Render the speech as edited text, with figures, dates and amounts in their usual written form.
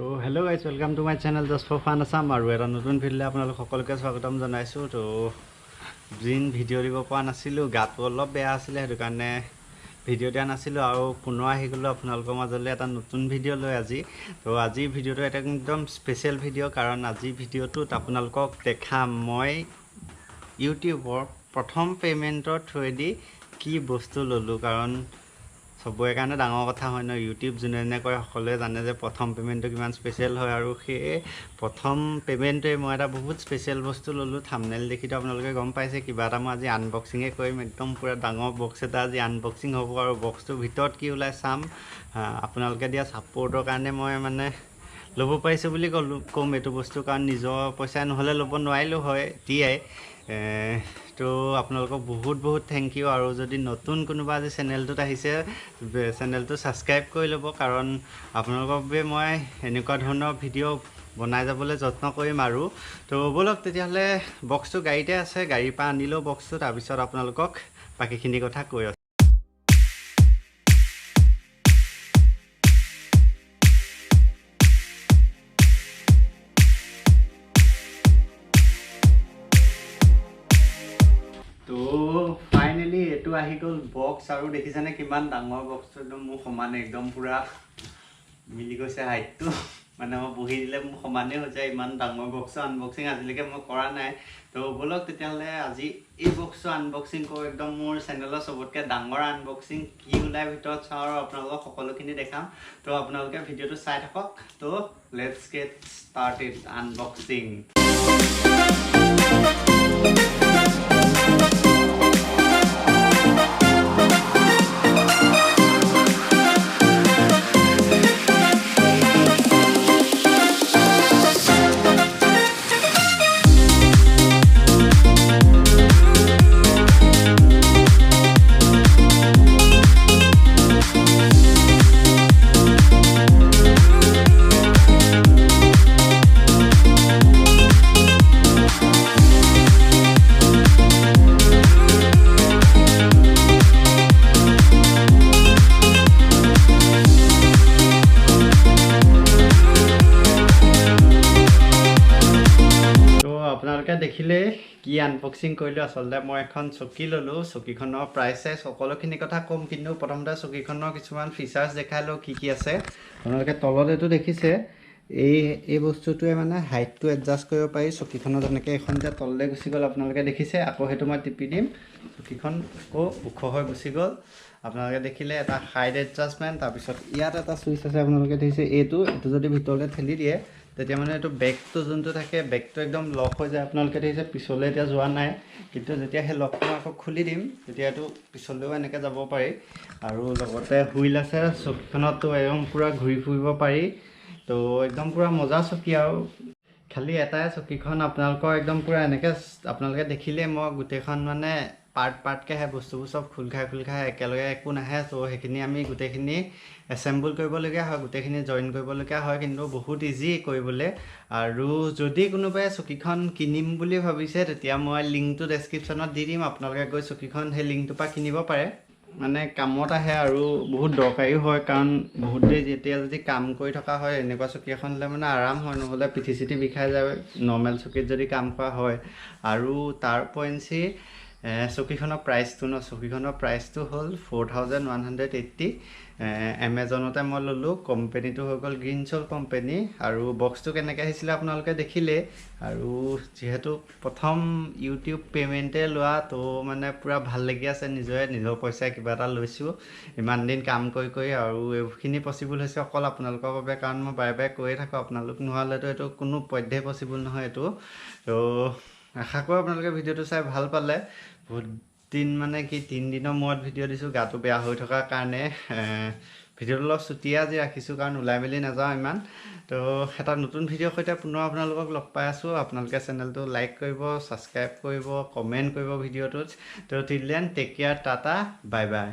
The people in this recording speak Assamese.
তো hello guys, welcome to my channel just for fun Assam. আৰু এটা নতুন ভিডিঅ'লৈ আপোনালোক সকলোকে স্বাগতম জনাইছোঁ। তো দিন ভিডিঅ' দিব পৰা নাছিলোঁ, গাটো অলপ বেয়া আছিলে, সেইটো কাৰণে ভিডিঅ' দিয়া নাছিলোঁ। আৰু পুনৰ আহি গ'লোঁ আপোনালোকৰ মাজলৈ এটা নতুন ভিডিঅ' লৈ আজি। তো আজিৰ ভিডিঅ'টো এটা একদম স্পেচিয়েল ভিডিঅ', কাৰণ আজিৰ ভিডিঅ'টোত আপোনালোকক দেখাম মই ইউটিউবৰ প্ৰথম পে'মেণ্টৰ থ্ৰুৱেদি কি বস্তু ল'লোঁ। কাৰণ চবৰে কাৰণে ডাঙৰ কথা হয় ন, ইউটিউব যোনে যোনে কৰে সকলোৱে জানে যে প্ৰথম পে'মেণ্টটো কিমান স্পেচিয়েল হয়। আৰু সেই প্ৰথম পে'মেণ্টটোৱে মই এটা বহুত স্পেচিয়েল বস্তু ল'লোঁ। থাম্বনেইল দেখিতো আপোনালোকে গম পাইছে, কিবা এটা মই আজি আনবক্সিঙে কৰিম। একদম পূৰা ডাঙৰ বক্স এটা আজি আনবক্সিং হ'ব আৰু বক্সটোৰ ভিতৰত কি ওলাই চাম। আপোনালোকে দিয়া ছাপৰ্টৰ কাৰণে মই মানে ল'ব পাৰিছোঁ বুলি ক'লোঁ ক'ম এইটো বস্তু, কাৰণ নিজৰ পইচা নহ'লে ল'ব নোৱাৰিলোঁ হয় এতিয়াই। তো আপোনালোকক বহুত বহুত thank U. আৰু যদি নতুন কোনোবা আজি চেনেলটোত আহিছে, চেনেলটো ছাবস্ক্ৰাইব কৰি ল'ব, কাৰণ আপোনালোকৰ বাবে মই এনেকুৱা ধৰণৰ ভিডিঅ' বনাই যাবলৈ যত্ন কৰিম। আৰু তো ব'লক তেতিয়াহ'লে, বক্সটো গাড়ীতে আছে, গাড়ীৰ পৰা আনিলেও বক্সটো, তাৰপিছত আপোনালোকক বাকীখিনি কথা কৈ আছোঁ। তো ফাইনেলি এইটো আহি গ'ল বক্স। আৰু দেখিছেনে কিমান ডাঙৰ বক্সটো, একদম মোৰ সমানে, একদম পূৰা মিলি গৈছে হাইটটো, মানে মই বহি দিলে মোৰ সমানেই হৈ যায়। ইমান ডাঙৰ বক্সৰ আনবক্সিং আজিলৈকে মই কৰা নাই। তো ব'লক তেতিয়াহ'লে আজি এই বক্সটো আনবক্সিং কৰোঁ, একদম মোৰ চেনেলৰ চবতকৈ ডাঙৰ আনবক্সিং। কি ওলাই ভিতৰত চাওঁ আৰু আপোনালোকক সকলোখিনি দেখাম। তো আপোনালোকে ভিডিঅ'টো চাই থাকক। তো let's get started unboxing. তো আপোনালোকে দেখিলে কি আনবক্সিং কৰিলোঁ। আচলতে মই এখন চকী ল'লোঁ, চকীখনৰ প্ৰাইচ চাইজ সকলোখিনি কথা ক'ম, কিন্তু প্ৰথমতে চকীখনৰ কিছুমান ফিচাৰ্ছ দেখাই লওঁ কি কি আছে। আপোনালোকে তলত এইটো দেখিছে, এই বস্তুটোৱে মানে হাইটটো এডজাষ্ট কৰিব পাৰি চকীখনৰ। যেনেকৈ এইখন যে তললৈ গুচি গ'ল আপোনালোকে দেখিছে, আকৌ সেইটো মই টিপি দিম, চকীখন আকৌ ওখ হৈ গুচি গ'ল। আপোনালোকে দেখিলে এটা হাইট এডজাষ্টমেণ্ট। তাৰপিছত ইয়াত এটা চুইচ আছে, আপোনালোকে দেখিছে, এইটো যদি ভিতৰলৈ ঠেলি দিয়ে তেতিয়া মানে এইটো বেগটো যোনটো থাকে বেগটো একদম লক হৈ যায়। আপোনালোকে দেখিছে পিছলৈ এতিয়া যোৱা নাই, কিন্তু যেতিয়া সেই লকটো আকৌ খুলি দিম তেতিয়া এইটো পিছলৈও এনেকৈ যাব পাৰি। আৰু লগতে হুইল আছে চকীখনতো, একদম পূৰা ঘূৰি ফুৰিব পাৰি। তো একদম পূৰা মজা চকী। আৰু খালি এটাই চকীখন আপোনালোকৰ একদম পূৰা এনেকৈ আপোনালোকে দেখিলেই মই গোটেইখন মানে পাৰ্ট পাৰ্টকৈ আহে, বস্তুবোৰ চব খোল খাই খোল খাই একেলগে একো নাহে। ত' সেইখিনি আমি গোটেইখিনি এছেম্বল কৰিবলগীয়া হয়, গোটেইখিনি জইন কৰিবলগীয়া হয়, কিন্তু বহুত ইজি কৰিবলৈ। আৰু যদি কোনোবাই চকীখন কিনিম বুলি ভাবিছে তেতিয়া মই লিংকটো ডেছক্ৰিপশ্যনত দি দিম, আপোনালোকে গৈ চকীখন সেই লিংকটোৰ পৰা কিনিব পাৰে। মানে কামত আহে আৰু বহুত দৰকাৰীও হয়, কাৰণ বহুত দেৰি যেতিয়া যদি কাম কৰি থকা হয় এনেকুৱা চকী এখন হ'লে মানে আৰাম হয়, নহ'লে পিঠি চিঠি বিষাই যায় নৰ্মেল চকীত যদি কাম কৰা হয়। আৰু তাৰ উপৰিঞ্চি চকীখনৰ প্ৰাইচটো ন, চকীখনৰ প্ৰাইচটো হ'ল 4180। এমেজনতে মই ল'লোঁ, কোম্পেনীটো হৈ গ'ল গ্ৰীণ চল কোম্পেনী। আৰু বক্সটো কেনেকৈ আহিছিলে আপোনালোকে দেখিলেই। আৰু যিহেতু প্ৰথম ইউটিউব পে'মেণ্টে লোৱা, তো মানে পূৰা ভাল লাগি আছে, নিজৰে নিজৰ পইচাই কিবা এটা লৈছোঁ ইমান দিন কাম কৰি কৰি। আৰু এইখিনি পচিবল হৈছে অকল আপোনালোকৰ বাবে, কাৰণ মই বাৰে বাৰে কৈয়ে থাকোঁ আপোনালোক নহ'লেতো এইটো কোনো পধ্যেই পচিবল নহয় এইটো। তো আশা কৰোঁ আপোনালোকে ভিডিঅ'টো চাই ভাল পালে। বহুত দিন মানে কি 3 দিনৰ মূৰত ভিডিঅ' দিছোঁ, গাটো বেয়া হৈ থকাৰ কাৰণে ভিডিঅ'টো অলপ চুটিয়ে আজি ৰাখিছোঁ, কাৰণ ওলাই মেলি নাযাওঁ ইমান। তো এটা নতুন ভিডিঅ'ৰ সৈতে পুনৰ আপোনালোকক লগ পাই আছোঁ। আপোনালোকে চেনেলটো লাইক কৰিব, ছাবস্ক্ৰাইব কৰিব, কমেণ্ট কৰিব ভিডিঅ'টোত। তো till then take care, tata, bye bye.